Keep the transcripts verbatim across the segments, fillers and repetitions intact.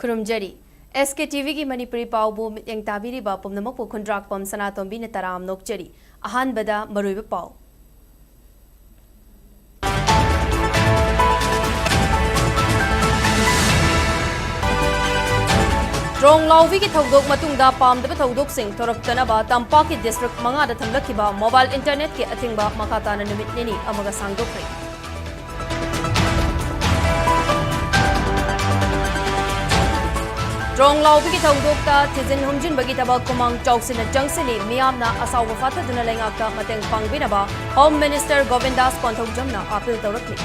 ꯈꯨꯔꯨꯝꯖꯔꯤ꯫ ꯑꯦꯁ ꯀꯦ T ꯚꯤꯒꯤ ꯃꯅꯤꯄꯨꯔꯤ ꯄꯥꯎꯕꯨ ꯃꯤꯠꯌꯦꯡ ꯇꯥꯕꯤꯔꯤꯕ ꯄꯨꯝꯅꯃꯛꯄꯨ ꯈꯨꯟꯗ꯭ꯔꯥꯛꯄꯝ ꯁꯅꯥꯇꯣꯝꯕꯤꯅ ꯇꯔꯥꯝ ꯅꯣꯛꯆꯔꯤ꯫ ꯑꯍꯥꯟꯕꯗ ꯃꯔꯨꯑꯣꯏꯕ ꯄꯥꯎ꯫ ꯇ꯭ꯔꯣꯡ ꯂꯥꯎꯕꯤꯒꯤ ꯊꯧꯗꯣꯛ ꯃꯇꯨꯡꯗ ꯄꯥꯝꯗꯕ ꯊꯧꯗꯣꯛꯁꯤꯡ ꯊꯣꯔꯛꯇꯅꯕ ꯇꯝꯄꯥꯛꯀꯤ ꯗꯤꯁꯇ꯭ꯔꯤꯛ ꯃꯉꯥꯗ ꯊꯝꯂꯛꯈꯤꯕ ꯃꯣꯕꯥꯏꯜ ꯏꯟꯇꯔꯅꯦꯠꯀꯤ ꯑꯊꯤꯡꯕ ꯃꯈꯥ ꯇꯥꯅ ꯅꯨꯃꯤꯠ ꯅꯤꯅꯤ ꯑꯃꯒ ꯁꯥꯡꯗꯣꯛꯈ꯭ꯔꯦ꯫ ꯇ꯭ꯔꯣꯡ ꯂꯥꯎꯕꯤꯒꯤ ꯊꯧꯗꯣꯛꯇ ꯊꯤꯖꯤꯟ ꯍꯨꯝꯖꯤꯟꯕꯒꯤ ꯊꯕꯛ ꯈꯨꯃꯥꯡ ꯆꯥꯎꯁꯤꯟꯅ ꯆꯪꯁꯤꯜꯂꯤ꯫ ꯃꯤꯌꯥꯝꯅ ꯑꯁꯥꯎꯕ ꯐꯥꯊꯗꯨꯅ ꯂꯩꯉꯥꯛꯇ ꯃꯇꯦꯡ ꯄꯥꯡꯕꯤꯅꯕ ꯍꯣꯝ ꯃꯤꯅꯤꯁꯇꯔ ꯒꯣꯕꯤꯟꯗꯥꯁ ꯀꯣꯟꯊꯧꯖꯝꯅ ꯑꯥꯄꯤꯜ ꯇꯧꯔꯛꯂꯤ꯫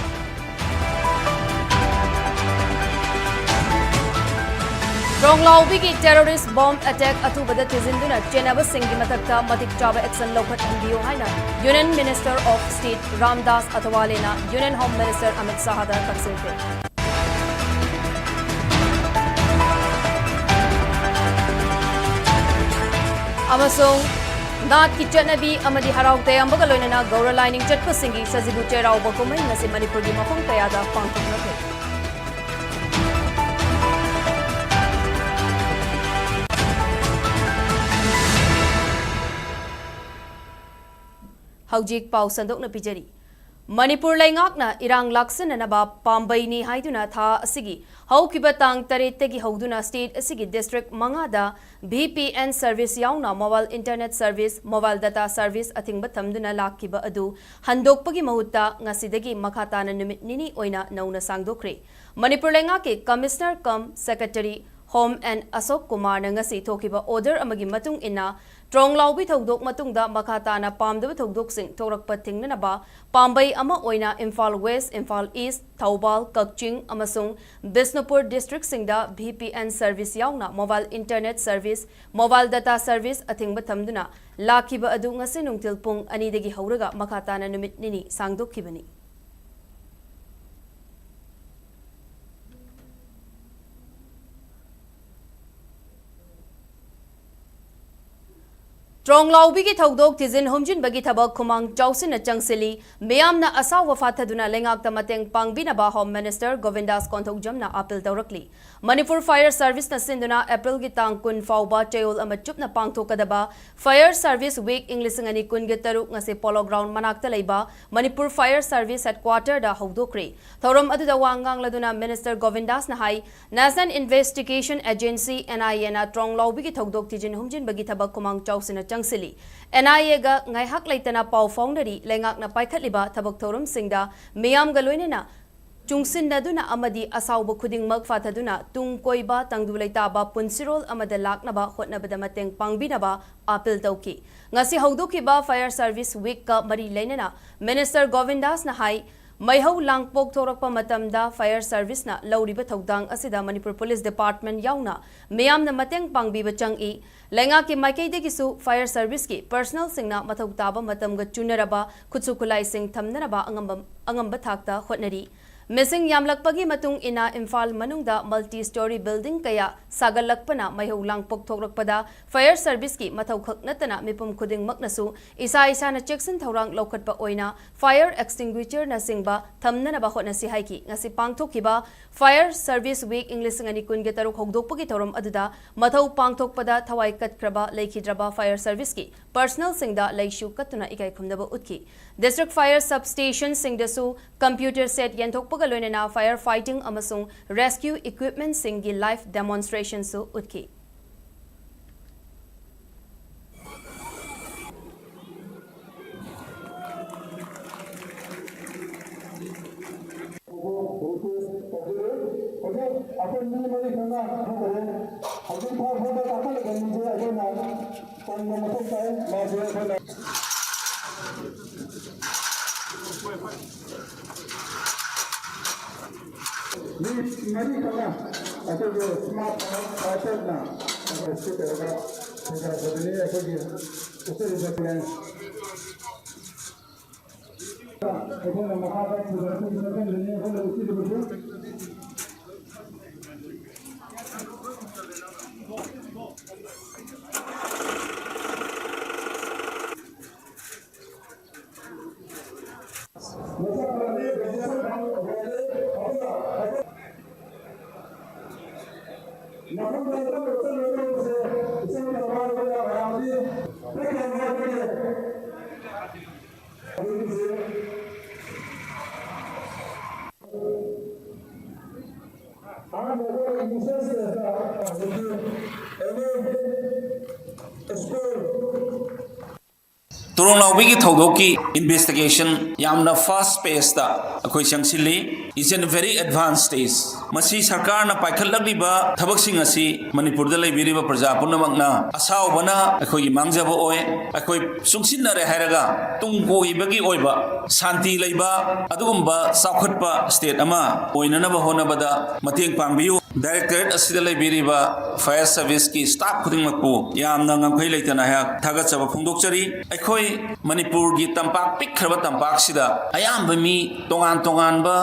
ꯇ꯭ꯔꯣꯡ ꯂꯥꯎꯕꯤꯒꯤ ꯇꯦꯔꯣꯔꯤꯁ ꯕꯣꯝ ꯑꯦꯇꯦꯛ ꯑꯊꯨꯕꯗ ꯊꯤꯖꯤꯟꯗꯨꯅ ꯆꯦꯟꯅꯕꯁꯤꯡꯒꯤ ꯃꯊꯛꯇ ꯃꯇꯤꯛ ꯆꯥꯕ ꯑꯦꯛꯁꯟ ꯂꯧꯈꯠꯍꯟꯕꯤꯌꯨ ꯍꯥꯏꯅ union minister of state Ramdas ꯑꯊꯋꯥꯂꯦꯅ ꯌꯨꯅꯤꯌꯟ ꯍꯣꯝ ꯃꯤꯅꯤꯁꯇꯔ ꯑꯃꯤꯠ ꯁꯥꯍꯗ ꯇꯛꯁꯤꯟꯈ꯭ꯔꯦ꯫ ꯑꯃꯁꯨꯡ ꯅꯥꯠꯀꯤ ꯆꯠꯅꯕꯤ ꯑꯃꯗꯤ ꯍꯔꯥꯎ ꯇꯌꯥꯝꯕꯒ ꯂꯣꯏꯅꯅ ꯒꯧꯔ ꯂꯥꯏꯅꯤꯡ ꯆꯠꯄꯁꯤꯡꯒꯤ ꯁꯖꯤꯕꯨ ꯆꯩꯔꯥꯎꯕ ꯀꯨꯝꯍꯩ ꯉꯁꯤ ꯃꯅꯤꯄꯨꯔꯒꯤ ꯃꯐꯝ ꯀꯌꯥꯗ ꯄꯥꯡꯊꯣꯛꯅꯈ꯭ꯔꯦ꯫ ꯍꯧꯖꯤꯛ ꯄꯥꯎ ꯁꯟꯗꯣꯛꯅ ꯄꯤꯖꯔꯤ꯫ ꯃꯅꯤꯄꯨꯔ ꯂꯩꯉꯥꯛꯅ ꯏꯔꯥꯡ ꯂꯥꯛꯁꯤꯟꯅꯅꯕ ꯄꯥꯝꯕꯩꯅꯤ ꯍꯥꯏꯗꯨꯅ ꯊꯥ ꯑꯁꯤꯒꯤ ꯍꯧꯈꯤꯕ ꯇꯥꯡ ꯇꯔꯦꯠꯇꯒꯤ ꯍꯧꯗꯨꯅ ꯁ꯭ꯇꯦꯠ ꯑꯁꯤꯒꯤ ꯗꯤꯁꯇ꯭ꯔꯤꯛ ꯃꯉꯥꯗ ꯚꯤ ꯄꯤ ꯑꯦꯟ ꯁꯔꯚꯤꯁ ꯌꯥꯎꯅ mobile internet service, mobile data service ꯑꯊꯤꯡꯕ ꯊꯝꯗꯨꯅ ꯂꯥꯛꯈꯤꯕ ꯑꯗꯨ ꯍꯟꯗꯣꯛꯄꯒꯤ ꯃꯍꯨꯠꯇ ꯉꯁꯤꯗꯒꯤ ꯃꯈꯥ ꯇꯥꯅ ꯅꯨꯃꯤꯠ ꯅꯤꯅꯤ ꯑꯣꯏꯅ ꯅꯧꯅ ꯁꯥꯡꯗꯣꯛꯈ꯭ꯔꯦ꯫ ꯃꯅꯤꯄꯨꯔ ꯂꯩꯉꯥꯛꯀꯤ commissioner cum secretary home N Ashok ꯀꯨꯃꯥꯔꯅ ꯉꯁꯤ ꯊꯣꯛꯈꯤꯕ ꯑꯣꯔꯗꯔ ꯑꯃꯒꯤ ꯃꯇꯨꯡ ꯏꯟꯅ, ꯇ꯭ꯔꯣꯡ ꯂꯥꯎꯕꯤ ꯊꯧꯗꯣꯛ ꯃꯇꯨꯡꯗ ꯃꯈꯥ ꯇꯥꯅ ꯄꯥꯝꯗꯕ ꯊꯧꯗꯣꯛꯁꯤꯡ ꯊꯣꯛꯂꯛꯄ ꯊꯤꯡꯅꯅꯕ ꯄꯥꯝꯕꯩ ꯑꯃ ꯑꯣꯏꯅ ꯏꯝꯐꯥꯜ ꯋꯦꯁ, ꯏꯝꯐꯥꯜ ꯏꯁ, ꯊꯧꯕꯥꯜ, ꯀꯛꯆꯤꯡ ꯑꯃꯁꯨꯡ ꯕꯤꯁꯅꯨꯄꯨꯔ ꯗꯤꯁꯇ꯭ꯔꯤꯛꯁꯤꯡꯗ ꯚꯤ ꯄꯤ ꯑꯦꯟ ꯁꯔꯚꯤꯁ ꯌꯥꯎꯅ mobile internet service, mobile data service ꯑꯊꯤꯡꯕ ꯊꯝꯗꯨꯅ ꯂꯥꯛꯈꯤꯕ ꯑꯗꯨ ꯉꯁꯤ ꯅꯨꯡꯊꯤꯜ ꯄꯨꯡ ꯑꯅꯤꯗꯒꯤ ꯍꯧꯔꯒ ꯃꯈꯥ ꯇꯥꯅ ꯅꯨꯃꯤꯠ ꯅꯤꯅꯤ ꯁꯥꯡꯗꯣꯛꯈꯤꯕꯅꯤ꯫ ꯇ꯭ꯔꯣꯡꯂꯥꯎꯕꯤꯒꯤ ꯊꯧꯗꯣꯛ ꯊꯤꯖꯤꯟ ꯍꯨꯝꯖꯤꯟꯕꯒꯤ ꯊꯕꯛ ꯈꯨꯃꯥꯡ ꯆꯥꯎꯁꯤꯟꯅ ꯆꯪꯁꯤꯜꯂꯤ꯫ ꯃꯤꯌꯥꯝꯅ ꯑꯁꯥꯎꯕ ꯐꯥꯊꯗꯨꯅ ꯂꯩꯉꯥꯛꯇ ꯃꯇꯦꯡ ꯄꯥꯡꯕꯤꯅꯕ Home Minister ꯒꯣꯕꯤꯟꯗꯥꯁ ꯀꯣꯟꯊꯧꯖꯝꯅ appeal ꯇꯧꯔꯛꯂꯤ꯫ Manipur Fire Service ꯅ ꯁꯤꯟꯗꯨꯅ April ꯒꯤ ꯇꯥꯡ ꯀꯨꯟ ꯐꯥꯎꯕ ꯆꯌꯣꯜ ꯑꯃ ꯆꯨꯞꯅ ꯄꯥꯡꯊꯣꯛꯀꯗꯕ Fire Service Week ꯏꯪ ꯂꯤꯁꯤꯡ ꯑꯅꯤ ꯀꯨꯟꯒꯤ ꯇꯔꯨꯛ ꯉꯁꯤ Polo Ground ꯃꯅꯥꯛꯇ ꯂꯩꯕ ꯃꯅꯤꯄꯨꯔ Fire Service Headquarter ꯗ ꯍꯧꯗꯣꯛꯈ꯭ꯔꯦ꯫ ꯊꯧꯔꯝ ꯑꯗꯨꯗ ꯋꯥ ꯉꯥꯡꯂꯗꯨꯅ Minister ꯒꯣꯕꯤꯟꯗꯥꯁꯅ high, National Investigation Agency, N I A ꯅ ꯇ꯭ꯔꯣꯡꯂꯥꯎꯕꯤꯒꯤ ꯊꯧꯗꯣꯛ ꯊꯤꯖꯤꯟ ꯍꯨꯝꯖꯤꯟꯕꯒꯤ ꯊꯕꯛ ꯈꯨꯃꯥꯡ ꯆꯥꯎꯁꯤꯟꯅ ꯆꯪꯁꯤꯜꯂꯤ꯫ N I A ꯒ ꯉꯥꯏꯍꯥꯛ ꯂꯩꯇꯅ ꯄꯥꯎ ꯐꯥꯎꯅꯔꯤ꯫ ꯂꯩꯉꯥꯛꯅ ꯄꯥꯏꯈꯠꯂꯤꯕ ꯊꯕꯛ ꯊꯧꯔꯝꯁꯤꯡꯗ ꯃꯤꯌꯥꯝꯒ ꯂꯣꯏꯅꯅ ꯆꯨꯡꯁꯤꯟꯅꯗꯨꯅ ꯑꯃꯗꯤ ꯑꯁꯥꯎꯕ ꯈꯨꯗꯤꯡꯃꯛ ꯐꯥꯊꯗꯨꯅ ꯇꯨꯡ ꯀꯣꯏꯕ ꯇꯪꯗꯨ ꯂꯩꯇꯥꯕ ꯄꯨꯟꯁꯤꯔꯣꯜ ꯑꯃꯗ ꯂꯥꯛꯅꯕ ꯍꯣꯠꯅꯕꯗ ꯃꯇꯦꯡ ꯄꯥꯡꯕꯤꯅꯕ appeal ꯇꯧꯈꯤ꯫ ꯉꯁꯤ ꯍꯧꯗꯣꯛꯈꯤꯕ Fire Service Week ꯀ ꯃꯔꯤ ꯂꯩꯅꯅ Minister ꯒꯣꯕꯤꯟꯗꯥꯁꯅ ꯍꯥꯏ, ꯃꯩꯍꯧ ꯂꯥꯡꯄꯣꯛ ꯊꯣꯔꯛꯄ ꯃꯇꯝꯗ Fire Service ꯅ ꯂꯧꯔꯤꯕ ꯊꯧꯗꯥꯡ ꯑꯁꯤꯗ ꯃꯅꯤꯄꯨꯔ Police Department ꯌꯥꯎꯅ ꯃꯤꯌꯥꯝꯅ ꯃꯇꯦꯡ ꯄꯥꯡꯕꯤꯕ ꯆꯪꯏ꯫ ꯂꯩꯉꯥꯛꯀꯤ ꯃꯥꯏꯀꯩꯗꯒꯤꯁꯨ Fire Service ꯀꯤ personnel ꯁꯤꯡꯅ ꯃꯊꯧ ꯇꯥꯕ ꯃꯇꯝꯒ ꯆꯨꯅꯔꯕ ꯈꯨꯠꯁꯨ ꯈꯨꯠꯂꯥꯏꯁꯤꯡ ꯊꯝꯅꯅꯕ ꯑꯉꯝꯕ, ꯑꯉꯝꯕ ꯊꯥꯛꯇ ꯍꯣꯠꯅꯔꯤ꯫ ꯃꯤꯁꯤꯡ ꯌꯥꯝꯂꯛꯄꯒꯤ ꯃꯇꯨꯡ ꯏꯟꯅ ꯏꯝꯐꯥꯜ ꯃꯅꯨꯡꯗ multi story building ꯀꯌꯥ ꯁꯥꯒꯠꯂꯛꯄꯅ ꯃꯩꯍꯧ ꯂꯥꯡꯄꯣꯛ ꯊꯣꯛꯂꯛꯄꯗ Fire Service ꯀꯤ ꯃꯊꯧ ꯈꯛ ꯅꯠꯇꯅ ꯃꯤꯄꯨꯝ ꯈꯨꯗꯤꯡꯃꯛꯅꯁꯨ ꯏꯁꯥ ꯏꯁꯥꯅ ꯆꯦꯛꯁꯤꯟ ꯊꯧꯔꯥꯡ ꯂꯧꯈꯠꯄ ꯑꯣꯏꯅ fire extinguisher ꯅꯆꯤꯡꯕ ꯊꯝꯅꯅꯕ ꯍꯣꯠꯅꯁꯤ ꯍꯥꯏꯈꯤ꯫ ꯉꯁꯤ ꯄꯥꯡꯊꯣꯛꯈꯤꯕ Fire Service Week ꯏꯪ ꯂꯤꯁꯤꯡ ꯑꯅꯤ ꯀꯨꯟꯒꯤ ꯇꯔꯨꯛ ꯍꯧꯗꯣꯛꯄꯒꯤ ꯊꯧꯔꯝ ꯑꯗꯨꯗ ꯃꯊꯧ ꯄꯥꯡꯊꯣꯛꯄꯗ ꯊꯋꯥꯏ ꯀꯠꯈ꯭ꯔꯕ ꯂꯩꯈꯤꯗ꯭ꯔꯕ Fire Service ꯀꯤ personnel ꯁꯤꯡꯗ ꯂꯩꯁꯨ ꯀꯠꯇꯨꯅ ꯏꯀꯥꯏ ꯈꯨꯝꯅꯕ ꯎꯠꯈꯤ꯫ District Fire Substation ꯁꯤꯡꯗꯁꯨ computer set ꯌꯦꯟꯊꯣꯛꯄꯒ ꯂꯣꯏꯅꯅ fire fighting ꯑꯃꯁꯨꯡ rescue equipment ꯁꯤꯡꯒꯤ live demonstration ꯁꯨ ꯎꯠꯈꯤ꯫ ꯍꯧꯖꯤꯛ ꯑꯩꯈꯣꯏ ꯃꯤ ꯃꯔꯤ ꯈꯛꯅ ꯍꯧꯖꯤꯛ ꯐꯥꯎꯕꯗ ꯀꯥꯈꯠꯂꯛꯄ ꯃꯤꯁꯦ ꯑꯩꯈꯣꯏꯅ ꯆꯪꯕ ꯃꯊꯧ ꯇꯥꯏ꯫ ꯃꯥꯁꯦ ꯑꯩꯈꯣꯏꯅ ꯃꯤ ꯃꯔꯤ ꯈꯛꯅ ꯑꯩꯈꯣꯏꯒꯤ smart fighter ꯅ ꯑꯩꯈꯣꯏ ꯁꯤ ꯇꯧꯔꯒ ꯊꯦꯡꯅꯔꯛꯄꯗꯨꯅꯤ ꯑꯩꯈꯣꯏꯒꯤ ꯎꯠꯆꯔꯤꯕ plan꯫ ꯑꯩꯈꯣꯏꯅ ꯃꯈꯥꯗ ꯊꯤꯟꯗꯣꯛꯄꯒꯤ ꯃꯐꯝꯗꯨꯅꯤ ꯑꯩꯈꯣꯏꯅ ꯎꯠꯆꯔꯤꯕꯁꯤ꯫ ꯇꯣꯔꯣꯡꯅꯥꯎꯕꯤꯒꯤ ꯊꯧꯗꯣꯛꯀꯤ ꯏꯟꯚꯦꯁꯇꯤꯒꯦꯁꯟ ꯌꯥꯝꯅ ꯐꯥꯁ ꯄꯦꯁꯇ ꯑꯩꯈꯣꯏ ꯆꯪꯁꯤꯜꯂꯤ꯫ It's in a very advanced stage. ꯃꯁꯤ ꯁꯔꯀꯥꯔꯅ ꯄꯥꯏꯈꯠꯂꯛꯂꯤꯕ ꯊꯕꯛꯁꯤꯡ ꯑꯁꯤ ꯃꯅꯤꯄꯨꯔꯗ ꯂꯩꯕꯤꯔꯤꯕ ꯄ꯭ꯔꯖꯥ ꯄꯨꯝꯅꯃꯛꯅ ꯑꯁꯥꯎꯕꯅ ꯑꯩꯈꯣꯏꯒꯤ ꯃꯥꯡꯖꯕ ꯑꯣꯏ꯫ ꯑꯩꯈꯣꯏ ꯆꯨꯡꯁꯤꯟꯅꯔꯦ ꯍꯥꯏꯔꯒ ꯇꯨꯡ ꯀꯣꯏꯕꯒꯤ ꯑꯣꯏꯕ ꯁꯥꯟꯇꯤ ꯂꯩꯕ ꯑꯗꯨꯒꯨꯝꯕ ꯆꯥꯎꯈꯠꯄ ꯁ꯭ꯇꯦꯠ ꯑꯃ ꯑꯣꯏꯅꯅꯕ ꯍꯣꯠꯅꯕꯗ ꯃꯇꯦꯡ ꯄꯥꯡꯕꯤꯌꯨ꯫ ꯗꯥꯏꯔꯦꯛꯇꯣꯔꯦꯠ ꯑꯁꯤꯗ ꯂꯩꯕꯤꯔꯤꯕ ꯐꯥꯌꯔ ꯁꯔꯚꯤꯁꯀꯤ ꯁ꯭ꯇꯥꯐ ꯈꯨꯗꯤꯡꯃꯛꯄꯨ ꯌꯥꯝꯅ ꯉꯝꯈꯩ ꯂꯩꯇꯅ ꯑꯩꯍꯥꯛ ꯊꯥꯒꯠꯆꯕ ꯐꯣꯡꯗꯣꯛꯆꯔꯤ꯫ ꯑꯩꯈꯣꯏ ꯃꯅꯤꯄꯨꯔꯒꯤ ꯇꯝꯄꯥꯛ, ꯄꯤꯛꯈ꯭ꯔꯕ ꯇꯝꯄꯥꯛꯁꯤꯗ ꯑꯌꯥꯝꯕ ꯃꯤ ꯇꯣꯉꯥꯟ ꯇꯣꯉꯥꯟꯕ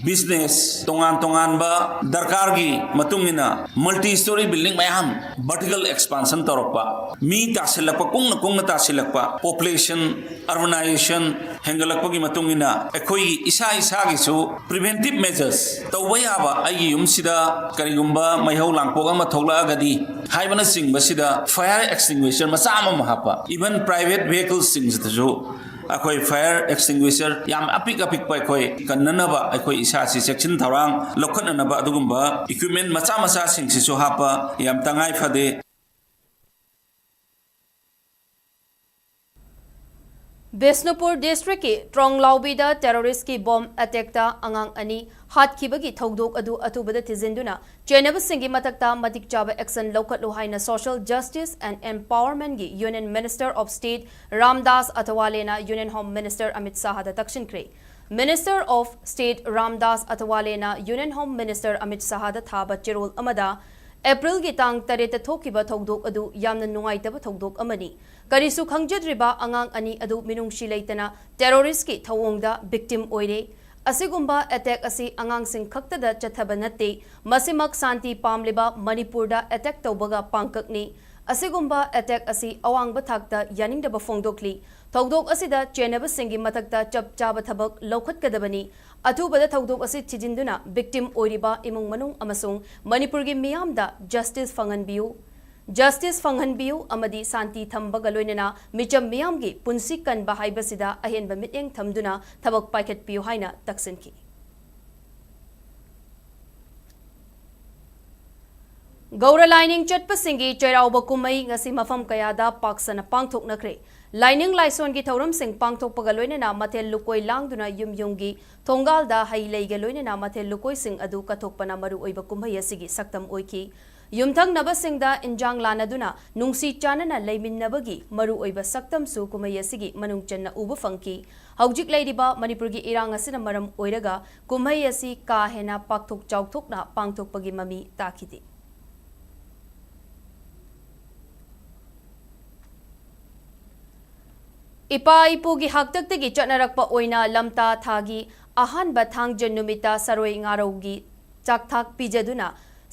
ꯕꯤꯖꯤꯅꯦꯁ, ꯇꯣꯉꯥꯟ ꯇꯣꯉꯥꯟꯕ ꯗꯔꯀꯥꯔꯒꯤ ꯃꯇꯨꯡ ꯏꯟꯅ ꯃꯜꯇꯤ ꯁ꯭ꯇꯣꯔꯤ ꯕꯤꯜꯗꯤꯡ ꯃꯌꯥꯝ ꯚꯔꯇꯤꯀꯦꯜ ꯑꯦꯛꯁꯄꯥꯟꯁꯟ ꯇꯧꯔꯛꯄ, ꯃꯤ ꯇꯥꯁꯤꯜꯂꯛꯄ, ꯀꯨꯡꯅ ꯀꯨꯡꯅ ꯇꯥꯁꯤꯜꯂꯛꯄ, ꯄꯣꯄꯨꯂꯦꯁꯟ, ꯑꯔꯕꯅꯥꯏꯖꯦꯁꯟ ꯍꯦꯟꯒꯠꯂꯛꯄꯒꯤ ꯃꯇꯨꯡ ꯏꯟꯅ ꯑꯩꯈꯣꯏꯒꯤ ꯏꯁꯥ ꯏꯁꯥꯒꯤꯁꯨ ꯄ꯭ꯔꯤꯚꯦꯟꯇꯤꯞ ꯃꯦꯖꯔꯁ ꯇꯧꯕ ꯌꯥꯕ, ꯑꯩꯒꯤ ꯌꯨꯝꯁꯤꯗ ꯀꯔꯤꯒꯨꯝꯕ ꯃꯩꯍꯧ ꯂꯥꯡꯄꯣꯛ ꯑꯃ ꯊꯣꯛꯂꯛꯑꯒꯗꯤ ꯍꯥꯏꯕꯅꯆꯤꯡꯕꯁꯤꯗ ꯐꯥꯌꯔ ꯑꯦꯛꯁꯇꯤꯡꯒ꯭ꯋꯤꯁꯔ ꯃꯆꯥ ꯑꯃꯃꯝ ꯍꯥꯞꯄ, ꯏꯚꯟ ꯄ꯭ꯔꯥꯏꯚꯦꯠ ꯚꯦꯍꯤꯀꯜꯁꯁꯤꯡꯁꯤꯗꯁꯨ ꯑꯩꯈꯣꯏ ꯐꯥꯌꯔ ꯑꯦꯛꯁꯇꯤꯡꯒ꯭ꯋꯤꯁꯔ ꯌꯥꯝ ꯑꯄꯤꯛ ꯑꯄꯤꯛꯄ ꯑꯩꯈꯣꯏ ꯀꯟꯅꯅꯕ, ꯑꯩꯈꯣꯏ ꯏꯁꯥꯁꯤ ꯆꯦꯛꯁꯤꯟ ꯊꯧꯔꯥꯡ ꯂꯧꯈꯠꯅꯅꯕ ꯑꯗꯨꯒꯨꯝꯕ ꯏꯀ꯭ꯋꯤꯞꯃꯦꯟ ꯃꯆꯥ ꯃꯆꯥꯁꯤꯡꯁꯤꯁꯨ ꯍꯥꯞꯄ ꯌꯥꯝ ꯇꯉꯥꯏ ꯐꯗꯦ꯫ ꯕꯤꯁꯅꯨꯄꯨꯔ ꯗꯤꯁꯇ꯭ꯔꯤꯛꯀꯤ ꯇ꯭ꯔꯣꯡꯂꯥꯎꯕꯤꯗ ꯇꯦꯔꯣꯔꯤꯁꯀꯤ ꯕꯣꯝ ꯑꯦꯇꯦꯛꯇ ꯑꯉꯥꯡ ꯑꯅꯤ ꯍꯥꯠꯈꯤꯕꯒꯤ ꯊꯧꯗꯣꯛ ꯑꯗꯨ ꯑꯊꯨꯕꯗ ꯊꯤꯖꯤꯟꯗꯨꯅ ꯆꯦꯟꯅꯕꯁꯤꯡꯒꯤ ꯃꯊꯛꯇ ꯃꯇꯤꯛ ꯆꯥꯕ action ꯂꯧꯈꯠꯂꯨ ꯍꯥꯏꯅ Social Justice and Empowerment ꯒꯤ Union Minister of State Ramdas ꯑꯊꯋꯥꯂꯦꯅ Union Home Minister Amit ꯁꯥꯍꯗ ꯇꯛꯁꯤꯟꯈ꯭ꯔꯦ꯫ Minister of State Ramdas ꯑꯊꯋꯥꯂꯦꯅ Union Home Minister Amit ꯁꯥꯍꯗ ꯊꯥꯕ ꯆꯦꯔꯣꯜ ꯑꯃꯗ, ꯑꯦꯄ꯭ꯔꯤꯜꯒꯤ ꯇꯥꯡ ꯇꯔꯦꯠꯇ ꯊꯣꯛꯈꯤꯕ ꯊꯧꯗꯣꯛ ꯑꯗꯨ ꯌꯥꯝꯅ ꯅꯨꯡꯉꯥꯏꯇꯕ ꯊꯧꯗꯣꯛ ꯑꯃꯅꯤ꯫ ꯀꯔꯤꯁꯨ ꯈꯪꯖꯗ꯭ꯔꯤꯕ ꯑꯉꯥꯡ ꯑꯅꯤ ꯑꯗꯨ ꯃꯤꯅꯨꯡꯁꯤ ꯂꯩꯇꯅ ꯇꯦꯔꯣꯔꯤꯁ꯭ꯠꯀꯤ ꯊꯧꯑꯣꯡꯗ victim ꯑꯣꯏꯔꯦ꯫ ꯑꯁꯤꯒꯨꯝꯕ attack ꯑꯁꯤ ꯑꯉꯥꯡꯁꯤꯡ ꯈꯛꯇꯗ ꯆꯠꯊꯕ ꯅꯠꯇꯦ, ꯃꯁꯤꯃꯛ ꯁꯥꯟꯇꯤ ꯄꯥꯝꯂꯤꯕ ꯃꯅꯤꯄꯨꯔꯗ attack ꯇꯧꯕꯒ ꯄꯥꯡꯀꯛꯅꯤ꯫ ꯑꯁꯤꯒꯨꯝꯕ attack ꯑꯁꯤ ꯑꯋꯥꯡꯕ ꯊꯥꯛꯇ ꯌꯥꯅꯤꯡꯗꯕ ꯐꯣꯡꯗꯣꯛꯂꯤ꯫ ꯊꯧꯗꯣꯛ ꯑꯁꯤꯗ ꯆꯦꯟꯅꯕꯁꯤꯡꯒꯤ ꯃꯊꯛꯇ ꯆꯞ ꯆꯥꯕ ꯊꯕꯛ ꯂꯧꯈꯠꯀꯗꯕꯅꯤ꯫ ꯑꯊꯨꯕꯗ ꯊꯧꯗꯣꯛ ꯑꯁꯤ ꯊꯤꯖꯤꯟꯗꯨꯅ victim ꯑꯣꯏꯔꯤꯕ ꯏꯃꯨꯡ ꯃꯅꯨꯡ ꯑꯃꯁꯨꯡ ꯃꯅꯤꯄꯨꯔꯒꯤ ꯃꯤꯌꯥꯝꯗ justice ꯐꯪꯍꯟꯕꯤꯌꯨ꯫ Justice ꯐꯪꯍꯟꯕꯤꯌꯨ ꯑꯃꯗꯤ ꯁꯥꯟꯇꯤ ꯊꯝꯕꯒ ꯂꯣꯏꯅꯅ ꯃꯤꯆꯝ ꯃꯤꯌꯥꯝꯒꯤ ꯄꯨꯟꯁꯤ ꯀꯟꯕ ꯍꯥꯏꯕꯁꯤꯗ ꯑꯍꯦꯟꯕ ꯃꯤꯠꯌꯦꯡ ꯊꯝꯗꯨꯅ ꯊꯕꯛ ꯄꯥꯏꯈꯠꯄꯤꯌꯨ ꯍꯥꯏꯅ ꯇꯛꯁꯤꯟꯈꯤ꯫ ꯒꯧꯔ ꯂꯥꯏꯅꯤꯡ ꯆꯠꯄꯁꯤꯡꯒꯤ ꯆꯩꯔꯥꯎꯕ ꯀꯨꯝꯍꯩ ꯉꯁꯤ ꯃꯐꯝ ꯀꯌꯥꯗ ꯄꯥꯛ ꯁꯟꯅ ꯄꯥꯡꯊꯣꯛꯅꯈ꯭ꯔꯦ꯫ ꯂꯥꯏꯅꯤꯡ ꯂꯥꯏꯁꯣꯟꯒꯤ ꯊꯧꯔꯝꯁꯤꯡ ꯄꯥꯡꯊꯣꯛꯄꯒ ꯂꯣꯏꯅꯅ ꯃꯊꯦꯜ ꯂꯨꯀꯣꯏ ꯂꯥꯡꯗꯨꯅ ꯌꯨꯝ ꯌꯨꯝꯒꯤ ꯊꯣꯡꯒꯥꯜꯗ ꯍꯩ ꯂꯩꯒ ꯂꯣꯏꯅꯅ ꯃꯊꯦꯜ ꯂꯨꯀꯣꯏꯁꯤꯡ ꯑꯗꯨ ꯀꯠꯊꯣꯛꯄꯅ ꯃꯔꯨꯑꯣꯏꯕ ꯀꯨꯝꯍꯩ ꯑꯁꯤꯒꯤ ꯁꯛꯇꯝ ꯑꯣꯏꯈꯤ꯫ ꯌꯨꯝꯊꯪꯅꯕꯁꯤꯡꯗ ꯏꯟꯖꯥꯡ ꯂꯥꯟꯅꯗꯨꯅ ꯅꯨꯡꯁꯤ ꯆꯥꯟꯅꯅ ꯂꯩꯃꯤꯟꯅꯕꯒꯤ ꯃꯔꯨꯑꯣꯏꯕ ꯁꯛꯇꯝꯁꯨ ꯀꯨꯝꯍꯩ ꯑꯁꯤꯒꯤ ꯃꯅꯨꯡ ꯆꯟꯅ ꯎꯕ ꯐꯪꯈꯤ꯫ ꯍꯧꯖꯤꯛ ꯂꯩꯔꯤꯕ ꯃꯅꯤꯄꯨꯔꯒꯤ ꯏꯔꯥꯡ ꯑꯁꯤꯅ ꯃꯔꯝ ꯑꯣꯏꯔꯒ ꯀꯨꯝꯍꯩ ꯑꯁꯤ ꯀꯥ ꯍꯦꯟꯅ ꯄꯥꯛꯊꯣꯛ ꯆꯥꯎꯊꯣꯛꯅ ꯄꯥꯡꯊꯣꯛꯄꯒꯤ ꯃꯃꯤ ꯇꯥꯈꯤꯗꯦ꯫ ꯏꯄꯥ ꯏꯄꯨꯒꯤ ꯍꯥꯛꯇꯛꯇꯒꯤ ꯆꯠꯅꯔꯛꯄ ꯑꯣꯏꯅ ꯂꯝꯇꯥ ꯊꯥꯒꯤ ꯑꯍꯥꯟꯕ ꯊꯥꯡꯖ ꯅꯨꯃꯤꯠꯇ ꯁꯔꯣꯏ ꯉꯥꯔꯧꯒꯤ ꯆꯥꯛꯊꯥꯛ ꯄꯤꯖꯗꯨꯅ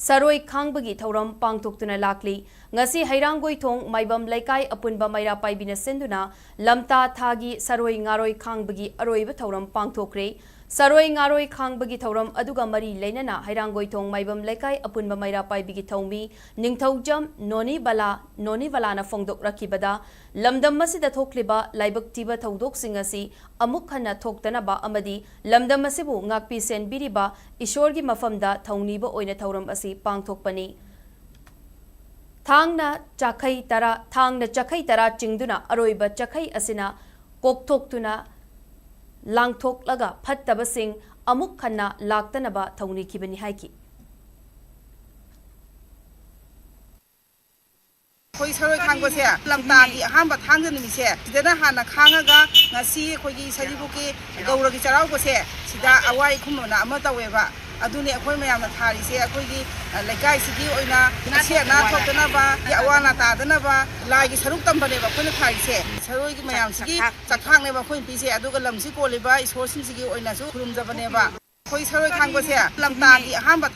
ꯁꯔꯣꯏ ꯈꯥꯡꯕꯒꯤ ꯊꯧꯔꯝ ꯄꯥꯡꯊꯣꯛꯇꯨꯅ ꯂꯥꯛꯂꯤ꯫ ꯉꯁꯤ ꯍꯩꯔꯥꯡꯒꯣꯏꯊꯣꯡ ꯃꯥꯏꯕꯝ ꯂꯩꯀꯥꯏ ꯑꯄꯨꯟꯕ ꯃꯩꯔꯥ ꯄꯥꯏꯕꯤꯅ ꯁꯤꯟꯗꯨꯅ ꯂꯝꯇꯥ ꯊꯥꯒꯤ ꯁꯔꯣꯏ ꯉꯥꯔꯣꯏ ꯈꯥꯡꯕꯒꯤ ꯑꯔꯣꯏꯕ ꯊꯧꯔꯝ ꯄꯥꯡꯊꯣꯛꯈ꯭ꯔꯦ꯫ ꯁꯔꯣꯏ ꯉꯥꯔꯣꯏ ꯈꯥꯡꯕꯒꯤ ꯊꯧꯔꯝ ꯑꯗꯨꯒ ꯃꯔꯤ ꯂꯩꯅꯅ ꯍꯩꯔꯥꯡꯒꯣꯏꯊꯣꯡ ꯃꯥꯏꯕꯝ ꯂꯩꯀꯥꯏ ꯑꯄꯨꯟꯕ ꯃꯩꯔꯥ ꯄꯥꯏꯕꯤꯒꯤ ꯊꯧꯃꯤ ꯅꯤꯡꯊꯧꯖꯝ ꯅꯣꯅꯤꯕꯂꯥ, ꯅꯣꯅꯤꯕꯂꯥꯅ ꯐꯣꯡꯗꯣꯛꯂꯛꯈꯤꯕꯗ, ꯂꯝꯗꯝ ꯑꯁꯤꯗ ꯊꯣꯛꯂꯤꯕ ꯂꯥꯏꯕꯛ ꯊꯤꯕ ꯊꯧꯗꯣꯛꯁꯤꯡ ꯑꯁꯤ ꯑꯃꯨꯛ ꯍꯟꯅ ꯊꯣꯛꯇꯅꯕ ꯑꯃꯗꯤ ꯂꯝꯗꯝ ꯑꯁꯤꯕꯨ ꯉꯥꯛꯄꯤ ꯁꯦꯟꯕꯤꯔꯤꯕ ꯏꯁꯣꯔꯒꯤ ꯃꯐꯝꯗ ꯊꯧꯅꯤꯕ ꯑꯣꯏꯅ ꯊꯧꯔꯝ ꯑꯁꯤ ꯄꯥꯡꯊꯣꯛꯄꯅꯤ꯫ ꯊꯥꯡꯅ ꯆꯥꯈꯩ ꯇꯔꯥ, ꯊꯥꯡꯅ ꯆꯥꯈꯩ ꯇꯔꯥ ꯆꯤꯡꯗꯨꯅ ꯑꯔꯣꯏꯕ ꯆꯥꯈꯩ ꯑꯁꯤꯅ ꯀꯣꯛꯊꯣꯛꯇꯨꯅ ꯂꯥꯡꯊꯣꯛꯂꯒ ꯐꯠꯇꯕꯁꯤꯡ ꯑꯃꯨꯛ ꯍꯟꯅ ꯂꯥꯛꯇꯅꯕ ꯊꯧꯅꯤꯈꯤꯕꯅꯤ ꯍꯥꯏꯈꯤ꯫ ꯑꯩꯈꯣꯏ ꯁꯔꯣꯏ ꯈꯥꯡꯕꯁꯦ ꯂꯝꯇꯥꯒꯤ ꯑꯍꯥꯟꯕ ꯊꯥꯡꯖ ꯅꯨꯃꯤꯠꯁꯦ ꯁꯤꯗꯅ ꯍꯥꯟꯅ ꯈꯥꯡꯉꯒ ꯉꯁꯤ ꯑꯩꯈꯣꯏꯒꯤ ꯁꯖꯤꯕꯨꯒꯤ ꯒꯧꯔꯒꯤ ꯆꯩꯔꯥꯎꯕꯁꯦ ꯁꯤꯗ ꯑꯋꯥꯏ ꯈꯨꯝꯕꯅ ꯑꯃ ꯇꯧꯋꯦꯕ꯫ ꯑꯗꯨꯅꯤ ꯑꯩꯈꯣꯏ ꯃꯌꯥꯝꯅ ꯊꯥꯔꯤꯁꯦ꯫ ꯑꯩꯈꯣꯏꯒꯤ, ꯑ, ꯂꯩꯀꯥꯏꯁꯤꯒꯤ ꯑꯣꯏꯅ ꯑꯁꯤ ꯑꯅꯥ ꯊꯣꯛꯇꯅꯕ, ꯑꯋꯥ ꯑꯅꯥ ꯇꯥꯗꯅꯕ ꯂꯥꯏꯒꯤ ꯁꯔꯨꯛ ꯇꯝꯕꯅꯦꯕ ꯑꯩꯈꯣꯏꯅ ꯊꯥꯔꯤꯁꯦ꯫ ꯁꯔꯣꯏꯒꯤ ꯃꯌꯥꯝꯁꯤꯒꯤ ꯆꯥꯛꯊꯥꯛꯅꯦꯕ ꯑꯩꯈꯣꯏꯅ ꯄꯤꯁꯦ꯫ ꯑꯗꯨꯒ ꯂꯝꯁꯤ ꯀꯣꯜꯂꯤꯕ ꯏꯁꯣꯔꯁꯤꯡꯁꯤꯒꯤ ꯑꯣꯏꯅꯁꯨ ꯈꯨꯔꯨꯝꯖꯕꯅꯦꯕ꯫ ꯑꯩꯈꯣꯏ ꯁꯔꯣꯏ ꯈꯥꯡꯕꯁꯦ ꯂꯝꯇꯥꯒꯤ ꯑꯍꯥꯟꯕ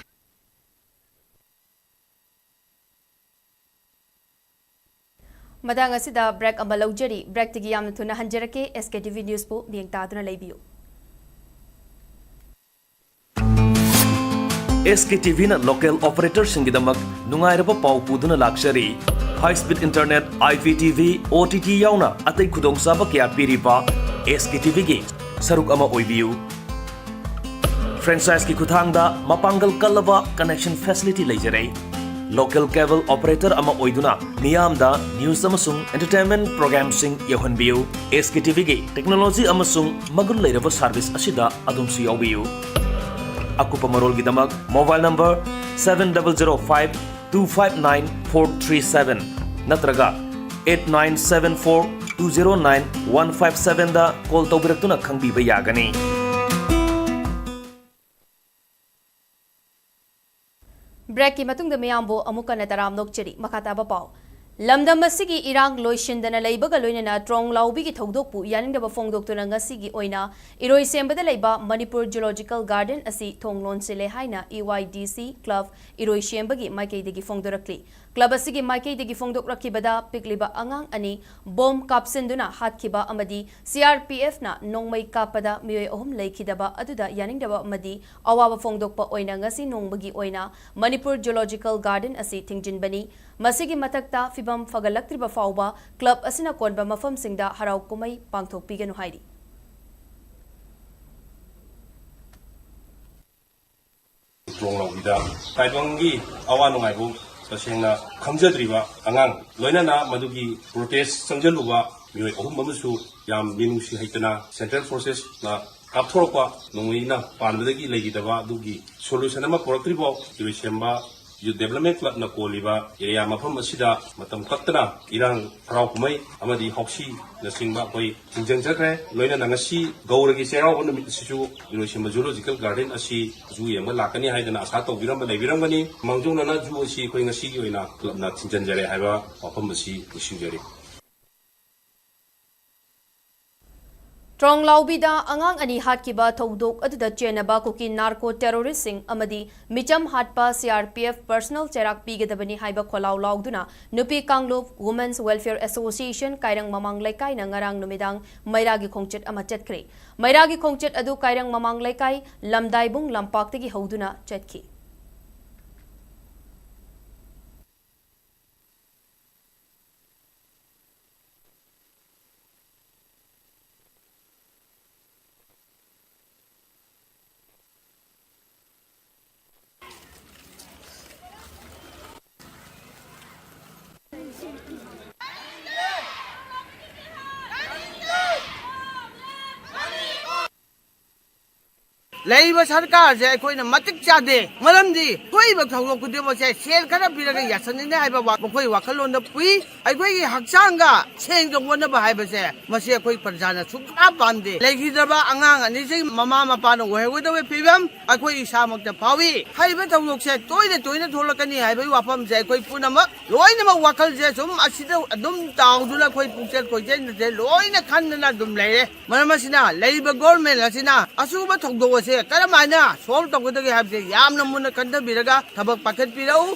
ꯃꯇꯥꯡ ꯑꯁꯤꯗ ꯕ꯭ꯔꯦꯛ ꯑꯃ ꯂꯧꯖꯔꯤ꯫ ꯕ꯭ꯔꯦꯛꯇꯒꯤ ꯌꯥꯝꯅ ꯊꯨꯅ ꯍꯟꯖꯔꯛꯀꯦ꯫ ꯑꯦꯁ ꯀꯦ ꯇꯤ ꯚꯤ ꯅ꯭ꯌꯨꯁꯄꯨ ꯃꯤꯠꯌꯦꯡ ꯇꯥꯗꯨꯅ ꯂꯩꯕꯤꯌꯨ꯫ ꯑꯦꯁ ꯀꯦ ꯇꯤ ꯚꯤꯅ ꯂꯣꯀꯦꯜ ꯑꯣꯄꯔꯦꯇꯔꯁꯤꯡꯒꯤꯗꯃꯛ ꯅꯨꯡꯉꯥꯏꯔꯕ ꯄꯥꯎ ꯄꯨꯗꯨꯅ ꯂꯥꯛꯆꯔꯤ꯫ High speed internet, I P T V, O T T ꯌꯥꯎꯅ ꯑꯇꯩ ꯈꯨꯗꯣꯡꯆꯥꯕ ꯀꯌꯥ ꯄꯤꯔꯤꯕ ꯑꯦꯁ ꯀꯦ ꯇꯤ ꯚꯤꯒꯤ ꯁꯔꯨꯛ ꯑꯃ ꯑꯣꯏꯕꯤꯌꯨ꯫ ꯐ꯭ꯔꯦꯟꯆꯥꯏꯖꯀꯤ ꯈꯨꯠꯊꯥꯡꯗ ꯃꯄꯥꯡꯒꯜ ꯀꯜꯂꯕ ꯀꯅꯦꯛꯁꯟ ꯐꯦꯁꯤꯂꯤꯇꯤ ꯂꯩꯖꯔꯦ꯫ ꯂꯣꯀꯦꯜ ꯀꯦꯕꯜ ꯑꯣꯄꯔꯦꯇꯔ ꯑꯃ ꯑꯣꯏꯗꯨꯅ ꯃꯤꯌꯥꯝꯗ ꯅ꯭ꯌꯨꯁ ꯑꯃꯁꯨꯡ ꯑꯦꯟꯇꯔꯇꯦꯟꯃꯦꯟ ꯄ꯭ꯔꯣꯒ꯭ꯔꯥꯝꯁꯤꯡ ꯌꯧꯍꯟꯕꯤꯌꯨ꯫ ꯑꯦꯁ ꯀꯦ ꯇꯤ ꯚꯤꯒꯤ ꯇꯦꯛꯅꯣꯂꯣꯖꯤ ꯑꯃꯁꯨꯡ ꯃꯒꯨꯟ ꯂꯩꯔꯕ ꯁꯔꯚꯤꯁ ꯑꯁꯤꯗ ꯑꯗꯣꯝꯁꯨ ꯌꯥꯎꯕꯤꯌꯨ꯫ ꯑꯀꯨꯞꯄ ꯃꯔꯣꯜꯒꯤꯗꯃꯛ mobile number seven double zero five two five nine four three seven ꯅꯠꯇ꯭ꯔꯒ eight nine seven four two zero nine one five sevenꯗ ꯀꯣꯜ ꯇꯧꯕꯤꯔꯛꯇꯨꯅ ꯈꯪꯕꯤꯕ ꯌꯥꯒꯅꯤ꯫ ꯕ꯭ꯔꯦꯛꯀꯤ ꯃꯇꯨꯡꯗ ꯃꯤꯌꯥꯝꯕꯨ ꯑꯃꯨꯛ ꯍꯟꯅ ꯇꯔꯥꯝꯅ ꯑꯣꯛꯆꯔꯤ꯫ ꯃꯈꯥ ꯇꯥꯕ ꯄꯥꯎ꯫ ꯂꯝꯗꯝ ꯑꯁꯤꯒꯤ ꯏꯔꯥꯡ ꯂꯣꯏꯁꯤꯟꯗꯅ ꯂꯩꯕꯒ ꯂꯣꯏꯅꯅ ꯇ꯭ꯔꯣꯡ ꯂꯥꯎꯕꯤꯒꯤ ꯊꯧꯗꯣꯛꯄꯨ ꯌꯥꯅꯤꯡꯗꯕ ꯐꯣꯡꯗꯣꯛꯇꯨꯅ ꯉꯁꯤꯒꯤ ꯑꯣꯏꯅ ꯏꯔꯣꯏꯁꯦꯝꯕꯗ ꯂꯩꯕ ꯃꯅꯤꯄꯨꯔ ꯖꯨꯂꯣꯖꯤꯀꯦꯜ ꯒꯥꯔꯗꯦꯟ ꯑꯁꯤ ꯊꯣꯡ ꯂꯣꯟꯁꯤꯜꯂꯦ ꯍꯥꯏꯅ ꯏ ꯋꯥꯏ ꯗꯤ ꯁꯤ ꯀ꯭ꯂꯕ ꯏꯔꯣꯏꯁꯦꯝꯕꯒꯤ ꯃꯥꯏꯀꯩꯗꯒꯤ ꯐꯣꯡꯗꯣꯔꯛꯂꯤ꯫ ꯀ꯭ꯂꯕ ꯑꯁꯤꯒꯤ ꯃꯥꯏꯀꯩꯗꯒꯤ ꯐꯣꯡꯗꯣꯛꯂꯛꯈꯤꯕꯗ, ꯄꯤꯛꯂꯤꯕ ꯑꯉꯥꯡ ꯑꯅꯤ ꯕꯣꯝ ꯀꯥꯞꯁꯤꯟꯗꯨꯅ ꯍꯥꯠꯈꯤꯕ ꯑꯃꯗꯤ ꯁꯤ ꯑꯥꯔ ꯄꯤ ꯑꯦꯐꯅ ꯅꯣꯡꯃꯩ ꯀꯥꯞꯄꯗ ꯃꯤꯑꯣꯏ ꯑꯍꯨꯝ ꯂꯩꯈꯤꯗꯕ ꯑꯗꯨꯗ ꯌꯥꯅꯤꯡꯗꯕ ꯑꯃꯗꯤ ꯑꯋꯥꯕ ꯐꯣꯡꯗꯣꯛꯄ ꯑꯣꯏꯅ ꯉꯁꯤ ꯅꯣꯡꯃꯒꯤ ꯑꯣꯏꯅ ꯃꯅꯤꯄꯨꯔ ꯖꯨꯂꯣꯖꯤꯀꯦꯜ ꯒꯥꯔꯗꯦꯟ ꯑꯁꯤ ꯊꯤꯡꯖꯤꯟꯕꯅꯤ꯫ ꯃꯁꯤꯒꯤ ꯃꯊꯛꯇ, ꯐꯤꯚꯝ ꯐꯒꯠꯂꯛꯇ꯭ꯔꯤꯕ ꯐꯥꯎꯕ ꯀ꯭ꯂꯕ ꯑꯁꯤꯅ ꯀꯣꯟꯕ ꯃꯐꯝꯁꯤꯡꯗ ꯍꯔꯥꯎ ꯀꯨꯝꯍꯩ ꯄꯥꯡꯊꯣꯛꯄꯤꯒꯅꯨ ꯍꯥꯏꯔꯤ꯫ ꯇ꯭ꯔꯣꯡ ꯂꯥꯎꯕꯤꯗ ꯇꯥꯏꯕꯪꯒꯤ ꯑꯋꯥ ꯅꯨꯡꯉꯥꯏꯕꯨ ꯇꯁꯦꯡꯅ ꯈꯪꯖꯗ꯭ꯔꯤꯕ ꯑꯉꯥꯡ, ꯂꯣꯏꯅꯅ ꯃꯗꯨꯒꯤ ꯄ꯭ꯔꯣꯇꯦꯁ ꯆꯪꯁꯤꯜꯂꯨꯕ ꯃꯤꯑꯣꯏ ꯑꯍꯨꯝ ꯑꯃꯁꯨ ꯌꯥꯝ ꯃꯤꯅꯨꯡꯁꯤ ꯍꯩꯇꯅ ꯁꯦꯟꯇ꯭ꯔꯦꯜ ꯐꯣꯔꯁꯦꯁꯅ ꯀꯥꯞꯊꯣꯔꯛꯄ ꯅꯣꯡꯃꯩꯅ ꯄꯥꯟꯕꯗꯒꯤ ꯂꯩꯈꯤꯗꯕ ꯑꯗꯨꯒꯤ ꯁꯣꯂꯨꯁꯟ ꯑꯃ ꯄꯨꯔꯛꯇ꯭ꯔꯤꯐꯥꯎ ꯏꯔꯣꯏꯁꯦꯝꯕ ꯌꯨꯠ ꯗꯦꯕꯂꯞꯃꯦꯟ ꯀ꯭ꯂꯕꯅ ꯀꯣꯜꯂꯤꯕ ꯑꯦꯔꯤꯌꯥ ꯃꯐꯝ ꯑꯁꯤꯗ ꯃꯇꯝ ꯀꯛꯇꯅ ꯏꯔꯥꯡ, ꯍꯔꯥꯎ ꯀꯨꯝꯍꯩ ꯑꯃꯗꯤ ꯍꯥꯎꯁꯤꯅꯆꯤꯡꯕ ꯑꯩꯈꯣꯏ ꯊꯤꯡꯖꯤꯟꯖꯈ꯭ꯔꯦ꯫ ꯂꯣꯏꯅꯅ ꯉꯁꯤ ꯒꯧꯔꯒꯤ ꯆꯩꯔꯥꯎꯕ ꯅꯨꯃꯤꯠ ꯑꯁꯤꯁꯨ ꯏꯔꯣꯏꯁꯦꯝꯕ ꯖꯨꯂꯣꯖꯤꯀꯦꯜ ꯒꯥꯔꯗꯦꯟ ꯑꯁꯤ ꯖꯨ ꯌꯦꯡꯕ ꯂꯥꯛꯀꯅꯤ ꯍꯥꯏꯗꯅ ꯑꯁꯥ ꯇꯧꯕꯤꯔꯝꯕ ꯂꯩꯕꯤꯔꯝꯒꯅꯤ꯫ ꯃꯥꯡꯖꯧꯅꯅ ꯖꯨ ꯑꯁꯤ ꯑꯩꯈꯣꯏ ꯉꯁꯤꯒꯤ ꯑꯣꯏꯅ ꯀ꯭ꯂꯕꯅ ꯊꯤꯡꯖꯤꯟꯖꯔꯦ ꯍꯥꯏꯕ ꯋꯥꯐꯝ ꯑꯁꯤ ꯅꯤꯡꯁꯤꯡꯖꯔꯤ꯫ ꯇ꯭ꯔꯣꯡꯂꯥꯎꯕꯤꯗ ꯑꯉꯥꯡ ꯑꯅꯤ ꯍꯥꯠꯈꯤꯕ ꯊꯧꯗꯣꯛ ꯑꯗꯨꯗ ꯆꯦꯟꯅꯕ ꯀꯨꯀꯤ ꯅꯥꯔꯀꯣ ꯇꯦꯔꯣꯔꯤꯁꯁꯤꯡ ꯑꯃꯗꯤ ꯃꯤꯆꯝ ꯍꯥꯠꯄ C R P F personal ꯆꯩꯔꯥꯛ ꯄꯤꯒꯗꯕꯅꯤ ꯍꯥꯏꯕ ꯈꯣꯜꯂꯥꯎ ꯂꯥꯎꯗꯨꯅ ꯅꯨꯄꯤ ꯀꯥꯡꯂꯨꯞ Women's Welfare Association ꯀꯥꯏꯔꯪ ꯃꯃꯥꯡ ꯂꯩꯀꯥꯏꯅ ꯉꯔꯥꯡ ꯅꯨꯃꯤꯗꯥꯡ ꯃꯩꯔꯥꯒꯤ ꯈꯣꯡꯆꯠ ꯑꯃ ꯆꯠꯈ꯭ꯔꯦ꯫ ꯃꯩꯔꯥꯒꯤ ꯈꯣꯡꯆꯠ ꯑꯗꯨ ꯀꯥꯏꯔꯪ ꯃꯃꯥꯡ ꯂꯩꯀꯥꯏ ꯂꯝꯗꯥꯏꯕꯨꯡ ꯂꯝꯄꯥꯛꯇꯒꯤ ꯍꯧꯗꯨꯅ ꯆꯠꯈꯤ꯫ ꯂꯩꯔꯤꯕ ꯁꯔꯀꯥꯔꯁꯦ ꯑꯩꯈꯣꯏꯅ ꯃꯇꯤꯛ ꯆꯥꯗꯦ꯫ ꯃꯔꯝꯗꯤ ꯊꯣꯛꯏꯕ ꯊꯧꯗꯣꯛ ꯈꯨꯗꯤꯡꯃꯛꯁꯦ ꯁꯦꯜ ꯈꯔ ꯄꯤꯔꯒ ꯌꯥꯁꯟꯅꯤꯡꯉꯦ ꯍꯥꯏꯕ ꯋꯥ-, ꯃꯈꯣꯏ ꯋꯥꯈꯜꯂꯣꯟꯗ ꯄꯨꯏ꯫ ꯑꯩꯈꯣꯏꯒꯤ ꯍꯛꯆꯥꯡꯒ ꯁꯦꯟꯒ ꯑꯣꯟꯅꯕ ꯍꯥꯏꯕꯁꯦ ꯃꯁꯤ ꯑꯩꯈꯣꯏ ꯄ꯭ꯔꯖꯥꯅ ꯁꯨꯡꯄꯥꯝ ꯄꯥꯝꯗꯦ꯫ ꯂꯩꯈꯤꯗ꯭ꯔꯕ ꯑꯉꯥꯡ ꯑꯅꯤꯁꯤ ꯃꯃꯥ ꯃꯄꯥꯅ ꯑꯣꯏꯍꯧꯒꯗꯕ ꯐꯤꯕꯝ ꯑꯩꯈꯣꯏ ꯏꯁꯥꯃꯛꯇ ꯐꯥꯎꯏ꯫ ꯍꯥꯏꯔꯤꯕ ꯊꯧꯗꯣꯛꯁꯦ ꯇꯣꯏꯅ ꯇꯣꯏꯅ ꯊꯣꯛꯂꯛꯀꯅꯤ ꯍꯥꯏꯕꯒꯤ ꯋꯥꯐꯝꯁꯦ ꯑꯩꯈꯣꯏ ꯄꯨꯝꯅꯃꯛ ꯂꯣꯏꯅꯃꯛ ꯋꯥꯈꯜꯁꯦ ꯁꯨꯝ ꯑꯁꯤꯗ ꯑꯗꯨꯝ ꯇꯥꯎꯗꯨꯅ ꯑꯩꯈꯣꯏ ꯄꯨꯛꯆꯦꯜ ꯈꯣꯏꯆꯦꯜꯁꯦ ꯂꯣꯏꯅ ꯈꯟꯗꯅ ꯑꯗꯨꯝ ꯂꯩꯔꯦ꯫ ꯃꯔꯝ ꯑꯁꯤꯅ ꯂꯩꯔꯤꯕ ꯒꯣꯔꯃꯦꯟ ꯑꯁꯤꯅ ꯑꯁꯤꯒꯨꯝꯕ ꯊꯧꯗꯣꯛ ꯑꯁꯦ ꯀꯔꯝꯍꯥꯏꯅ ꯁꯣꯜꯕ ꯇꯧꯒꯗꯒꯦ ꯍꯥꯏꯕꯁꯦ ꯌꯥꯝꯅ ꯃꯨꯟꯅ ꯈꯟꯊꯕꯤꯔꯒ ꯊꯕꯛ ꯄꯥꯏꯈꯠꯄꯤꯔꯛꯎ꯫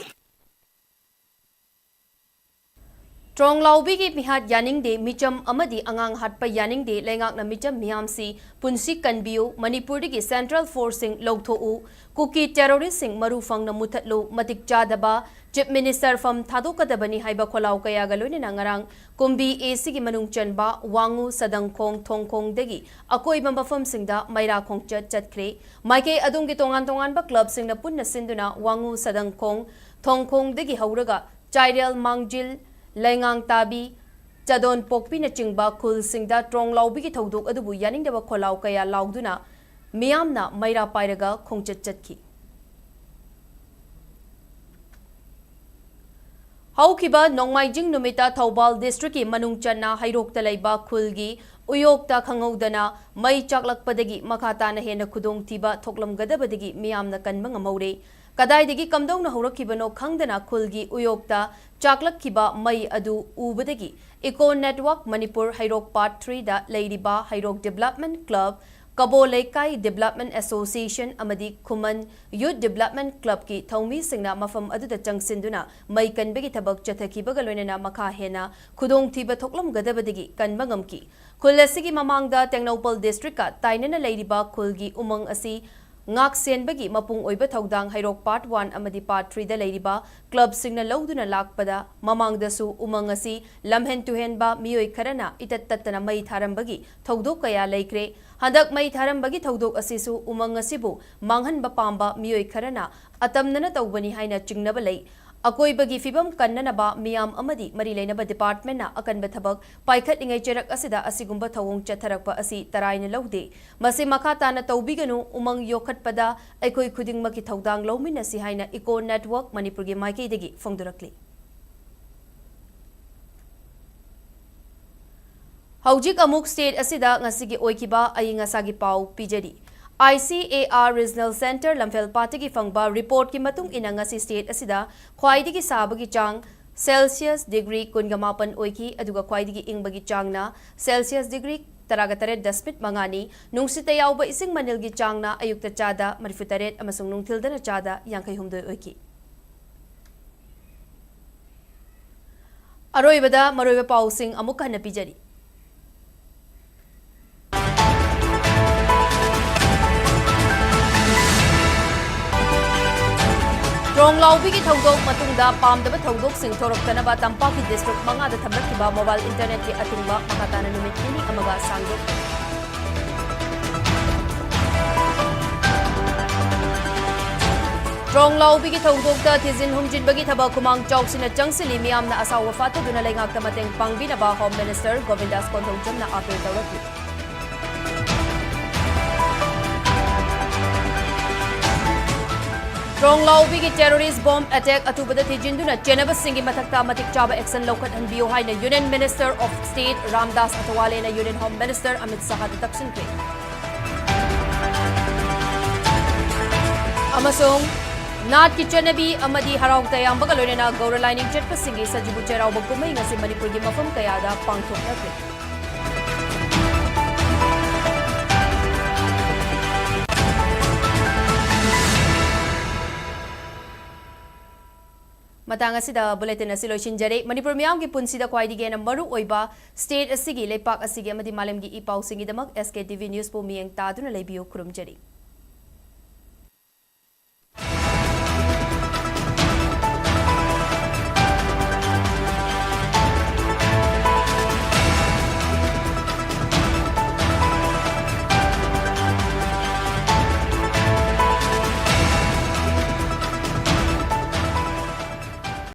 ꯇ꯭ꯔꯣꯡꯂꯥꯎꯕꯤꯒꯤ ꯃꯤꯍꯥꯠ ꯌꯥꯅꯤꯡꯗꯦ, ꯃꯤꯆꯝ ꯑꯃꯗꯤ ꯑꯉꯥꯡ ꯍꯥꯠꯄ ꯌꯥꯅꯤꯡꯗꯦ, ꯂꯩꯉꯥꯛꯅ ꯃꯤꯆꯝ ꯃꯤꯌꯥꯝꯁꯤ ꯄꯨꯟꯁꯤ ꯀꯟꯕꯤꯌꯨ, ꯃꯅꯤꯄꯨꯔꯗꯒꯤ ꯁꯦꯟꯇ꯭ꯔꯦꯜ ꯐꯣꯔꯁꯁꯤꯡ ꯂꯧꯊꯣꯛꯎ, ꯀꯨꯀꯤ ꯇꯦꯔꯣꯔꯤꯁꯁꯤꯡ ꯃꯔꯨ ꯐꯪꯅ ꯃꯨꯊꯠꯂꯨ, ꯃꯇꯤꯛ ꯆꯥꯗꯕ ꯆꯤꯐ ꯃꯤꯅꯤꯁꯇꯔ ꯐꯝ ꯊꯥꯗꯣꯛꯀꯗꯕꯅꯤ ꯍꯥꯏꯕ ꯈꯣꯜꯂꯥꯎ ꯀꯌꯥꯒ ꯂꯣꯏꯅꯅ ꯉꯔꯥꯡ ꯀꯨꯝꯕꯤ ꯑꯦ ꯁꯤꯒꯤ ꯃꯅꯨꯡ ꯆꯟꯕ ꯋꯥꯉꯨ, ꯁꯗꯪꯈꯣꯡ, ꯊꯣꯡꯈꯣꯡꯗꯒꯤ ꯑꯀꯣꯏꯕ ꯃꯐꯝꯁꯤꯡꯗ ꯃꯩꯔꯥ ꯈꯣꯡꯆꯠ ꯆꯠꯈ꯭ꯔꯦ꯫ ꯃꯥꯏꯀꯩ ꯑꯗꯣꯝꯒꯤ ꯇꯣꯉꯥꯟ ꯇꯣꯉꯥꯟꯕ ꯀ꯭ꯂꯕꯁꯤꯡꯅ ꯄꯨꯟꯅ ꯁꯤꯟꯗꯨꯅ ꯋꯥꯉꯨ, ꯁꯗꯪꯈꯣꯡ, ꯊꯣꯡꯈꯣꯡꯗꯒꯤ ꯍꯧꯔꯒ ꯆꯥꯏꯔꯦꯜ, ꯃꯥꯡꯖꯤꯜ, ꯂꯩꯉꯥꯡ ꯇꯥꯕꯤ, ꯆꯗꯣꯟ ꯄꯣꯛꯄꯤꯅꯆꯤꯡꯕ ꯈꯨꯜꯁꯤꯡꯗ ꯇ꯭ꯔꯣꯡꯂꯥꯎꯕꯤꯒꯤ ꯊꯧꯗꯣꯛ ꯑꯗꯨꯕꯨ ꯌꯥꯅꯤꯡꯗꯕ ꯈꯣꯜꯂꯥꯎ ꯀꯌꯥ ꯂꯥꯎꯗꯨꯅ ꯃꯤꯌꯥꯝꯅ ꯃꯩꯔꯥ ꯄꯥꯏꯔꯒ ꯈꯣꯡꯆꯠ ꯆꯠꯈꯤ꯫ ꯍꯧꯈꯤꯕ ꯅꯣꯡꯃꯥꯏꯖꯤꯡ ꯅꯨꯃꯤꯠꯇ ꯊꯧꯕꯥꯜ ꯗꯤꯁꯇ꯭ꯔꯤꯛꯀꯤ ꯃꯅꯨꯡ ꯆꯟꯅ ꯍꯩꯔꯣꯛꯇ ꯂꯩꯕ ꯈꯨꯜꯒꯤ ꯎꯌꯣꯛꯇ ꯈꯪꯍꯧꯗꯅ ꯃꯩ ꯆꯥꯛꯂꯛꯄꯗꯒꯤ ꯃꯈꯥ ꯇꯥꯅ ꯍꯦꯟꯅ ꯈꯨꯗꯣꯡꯊꯤꯕ ꯊꯣꯛꯂꯝꯒꯗꯕꯗꯒꯤ ꯃꯤꯌꯥꯝꯅ ꯀꯟꯕ ꯉꯝꯍꯧꯔꯦ꯫ ꯀꯗꯥꯏꯗꯒꯤ ꯀꯝꯗꯧꯅ ꯍꯧꯔꯛꯈꯤꯕꯅꯣ ꯈꯪꯗꯅ ꯈꯨꯜꯒꯤ ꯎꯌꯣꯛꯇ ꯆꯥꯛꯂꯛꯈꯤꯕ ꯃꯩ ꯑꯗꯨ ꯎꯕꯗꯒꯤ Eco Network Manipur ꯍꯩꯔꯣꯛ Part three ꯗ ꯂꯩꯔꯤꯕ ꯍꯩꯔꯣꯛ Development Club, ꯀꯕꯣ ꯂꯩꯀꯥꯏ Development Association ꯑꯃꯗꯤ ꯈꯨꯃꯟ Youth Development Club ꯀꯤ ꯊꯧꯃꯤꯁꯤꯡꯅ ꯃꯐꯝ ꯑꯗꯨꯗ ꯆꯪꯁꯤꯟꯗꯨꯅ ꯃꯩ ꯀꯟꯕꯒꯤ ꯊꯕꯛ ꯆꯠꯊꯈꯤꯕꯒ ꯂꯣꯏꯅꯅ ꯃꯈꯥ ꯍꯦꯟꯅ ꯈꯨꯗꯣꯡꯊꯤꯕ ꯊꯣꯛꯂꯝꯒꯗꯕꯗꯒꯤ ꯀꯟꯕ ꯉꯝꯈꯤ꯫ ꯈꯨꯜ ꯑꯁꯤꯒꯤ ꯃꯃꯥꯡꯗ ꯇꯦꯡꯅꯧꯄꯜ district ꯀ ꯇꯥꯏꯅꯅ ꯂꯩꯔꯤꯕ ꯈꯨꯜꯒꯤ ꯎꯃꯪ ꯑꯁꯤ ꯉꯥꯛ ꯁꯦꯟꯕꯒꯤ ꯃꯄꯨꯡ ꯑꯣꯏꯕ ꯊꯧꯗꯥꯡ ꯍꯩꯔꯣꯛ Part one ꯑꯃꯗꯤ Part three ꯗ ꯂꯩꯔꯤꯕ club ꯁꯤꯡꯅ ꯂꯧꯗꯨꯅ ꯂꯥꯛꯄꯗ ꯃꯃꯥꯡꯗꯁꯨ ꯎꯃꯪ ꯑꯁꯤ ꯂꯝꯍꯦꯟ ꯇꯨꯍꯦꯟꯕ ꯃꯤꯑꯣꯏ ꯈꯔꯅ ꯏꯇꯠ ꯇꯠꯇꯅ ꯃꯩ ꯊꯥꯔꯝꯕꯒꯤ ꯊꯧꯗꯣꯛ ꯀꯌꯥ ꯂꯩꯈ꯭ꯔꯦ꯫ ꯍꯟꯗꯛ ꯃꯩ ꯊꯥꯔꯝꯕꯒꯤ ꯊꯧꯗꯣꯛ ꯑꯁꯤꯁꯨ ꯎꯃꯪ ꯑꯁꯤꯕꯨ ꯃꯥꯡꯍꯟꯕ ꯄꯥꯝꯕ ꯃꯤꯑꯣꯏ ꯈꯔꯅ ꯑꯇꯝꯅꯅ ꯇꯧꯕꯅꯤ ꯍꯥꯏꯅ ꯆꯤꯡꯅꯕ ꯂꯩ꯫ ꯑꯀꯣꯏꯕꯒꯤ ꯐꯤꯕꯝ ꯀꯟꯅꯅꯕ ꯃꯤꯌꯥꯝ ꯑꯃꯗꯤ ꯃꯔꯤ ꯂꯩꯅꯕ department ꯅ ꯑꯀꯟꯕ ꯊꯕꯛ ꯄꯥꯏꯈꯠꯂꯤꯉꯩ ꯆꯩꯔꯛ ꯑꯁꯤꯗ ꯑꯁꯤꯒꯨꯝꯕ ꯊꯧꯑꯣꯡ ꯆꯠꯊꯔꯛꯄ ꯑꯁꯤ ꯇꯔꯥꯏꯅ ꯂꯧꯗꯦ꯫ ꯃꯁꯤ ꯃꯈꯥ ꯇꯥꯅ ꯇꯧꯕꯤꯒꯅꯨ, ꯎꯃꯪ ꯌꯣꯛꯈꯠꯄꯗ ꯑꯩꯈꯣꯏ ꯈꯨꯗꯤꯡꯃꯛꯀꯤ ꯊꯧꯗꯥꯡ ꯂꯧꯃꯤꯟꯅꯁꯤ ꯍꯥꯏꯅ Eco Network ꯃꯅꯤꯄꯨꯔꯒꯤ ꯃꯥꯏꯀꯩꯗꯒꯤ ꯐꯣꯡꯗꯣꯔꯛꯂꯤ꯫ ꯍꯧꯖꯤꯛ ꯑꯃꯨꯛ state ꯑꯁꯤꯗ ꯉꯁꯤꯒꯤ ꯑꯣꯏꯈꯤꯕ ꯑꯏꯪ ꯑꯁꯥꯒꯤ ꯄꯥꯎ ꯄꯤꯖꯔꯤ꯫ I C A R Regional Centre ꯂꯝꯐꯦꯜ ꯄꯥꯠꯇꯒꯤ ꯐꯪꯕ report ꯀꯤ ꯃꯇꯨꯡ ꯏꯟꯅ ꯉꯁꯤ state ꯑꯁꯤꯗ ꯈ꯭ꯋꯥꯏꯗꯒꯤ ꯁꯥꯕꯒꯤ ꯆꯥꯡ Celsius degree ꯀꯨꯟꯒ ꯃꯥꯄꯟ ꯑꯣꯏꯈꯤ, ꯑꯗꯨꯒ ꯈ꯭ꯋꯥꯏꯗꯒꯤ ꯏꯪꯕꯒꯤ ꯆꯥꯡꯅ Celsius degree ꯇꯔꯥꯒ ꯇꯔꯦꯠ ꯗꯁꯃꯤꯛ ꯃꯉꯥꯅꯤ꯫ ꯅꯨꯡꯁꯤꯠꯇ ꯌꯥꯎꯕ ꯏꯁꯤꯡ ꯃꯅꯤꯜꯒꯤ ꯆꯥꯡꯅ ꯑꯌꯨꯛꯇ ꯆꯥꯗ ꯃꯔꯤꯐꯨ ꯇꯔꯦꯠ ꯑꯃꯁꯨꯡ ꯅꯨꯡꯊꯤꯜꯗꯅ ꯆꯥꯗ ꯌꯥꯡꯈꯩ ꯍꯨꯝꯗꯣꯏ ꯑꯣꯏꯈꯤ꯫ ꯑꯔꯣꯏꯕꯗ ꯃꯔꯨꯑꯣꯏꯕ ꯄꯥꯎꯁꯤꯡ ꯑꯃꯨꯛ ꯍꯟꯅ ꯄꯤꯖꯔꯤ꯫ ꯗ꯭ꯔꯣꯟ ꯂꯥꯎꯕꯤꯒꯤ ꯊꯧꯗꯣꯛ ꯃꯇꯨꯡꯗ ꯄꯥꯝꯗꯕ ꯊꯧꯗꯣꯛꯁꯤꯡ ꯊꯣꯔꯛꯇꯅꯕ ꯇꯝꯄꯥꯛꯀꯤ district ꯃꯉꯥꯗ ꯊꯝꯂꯛꯈꯤꯕ mobile internet ꯀꯤ ꯑꯊꯤꯡꯕ ꯃꯈꯥ ꯇꯥꯅ ꯅꯨꯃꯤꯠ ꯅꯤꯅꯤ ꯑꯃꯒ ꯁꯥꯡꯗꯣꯛꯈꯤ꯫ ꯗ꯭ꯔꯣꯟ ꯂꯥꯎꯕꯤꯒꯤ ꯊꯧꯗꯣꯛꯇ ꯊꯤꯖꯤꯟ ꯍꯨꯝꯖꯤꯟꯕꯒꯤ ꯊꯕꯛ ꯈꯨꯃꯥꯡ ꯆꯥꯎꯁꯤꯟꯅ ꯆꯪꯁꯤꯜꯂꯤ꯫ ꯃꯤꯌꯥꯝꯅ ꯑꯁꯥꯎꯕ ꯐꯥꯊꯗꯨꯅ ꯂꯩꯉꯥꯛꯇ ꯃꯇꯦꯡ ꯄꯥꯡꯕꯤꯅꯕ Home Minister ꯒꯣꯕꯤꯟꯗꯥꯁ ꯀꯣꯟꯊꯧꯖꯝꯅ appeal ꯇꯧꯔꯛꯂꯤ꯫ ꯇ꯭ꯔꯣꯡꯂꯥꯎꯕꯤꯒꯤ terrorist bomb attack ꯑꯊꯨꯕꯗ ꯊꯤꯖꯤꯟꯗꯨꯅ ꯆꯦꯟꯅꯕꯁꯤꯡꯒꯤ ꯃꯊꯛꯇ ꯃꯇꯤꯛ ꯆꯥꯕ action ꯂꯧꯈꯠꯍꯟꯕꯤꯌꯨ ꯍꯥꯏꯅ Union Minister of State Ramdas ꯑꯊꯋꯥꯂꯦꯅ Union Home Minister Amit ꯁꯥꯍꯗ ꯇꯛꯁꯤꯟꯈ꯭ꯔꯦ꯫ ꯑꯃꯁꯨꯡ ꯅꯥꯠꯀꯤ ꯆꯠꯅꯕꯤ ꯑꯃꯗꯤ ꯍꯔꯥꯎ ꯇꯌꯥꯝꯕꯒ ꯂꯣꯏꯅꯅ ꯒꯧꯔ ꯂꯥꯏꯅꯤꯡ ꯆꯠꯄꯁꯤꯡꯒꯤ ꯁꯖꯤꯕꯨ ꯆꯩꯔꯥꯎꯕ ꯀꯨꯝꯍꯩ ꯉꯁꯤ ꯃꯅꯤꯄꯨꯔꯒꯤ ꯃꯐꯝ ꯀꯌꯥꯗ ꯄꯥꯡꯊꯣꯛꯅꯈ꯭ꯔꯦ꯫ ꯃꯇꯥꯡ ꯑꯁꯤꯗ bulletin ꯑꯁꯤ ꯂꯣꯏꯁꯤꯟꯖꯔꯦ꯫ ꯃꯅꯤꯄꯨꯔ ꯃꯤꯌꯥꯝꯒꯤ ꯄꯨꯟꯁꯤꯗ ꯈ꯭ꯋꯥꯏꯗꯒꯤ ꯍꯦꯟꯅ ꯃꯔꯨ ꯑꯣꯏꯕ state ꯑꯁꯤꯒꯤ, ꯂꯩꯄꯥꯛ ꯑꯁꯤꯒꯤ ꯑꯃꯗꯤ ꯃꯥꯂꯦꯝꯒꯤ E ꯄꯥꯎꯁꯤꯡꯒꯤꯗꯃꯛ S K T V News ꯄꯨ ꯃꯤꯠꯌꯦꯡ ꯇꯥꯗꯨꯅ ꯂꯩꯕꯤꯌꯨ꯫ ꯈꯨꯔꯨꯝꯖꯔꯤ꯫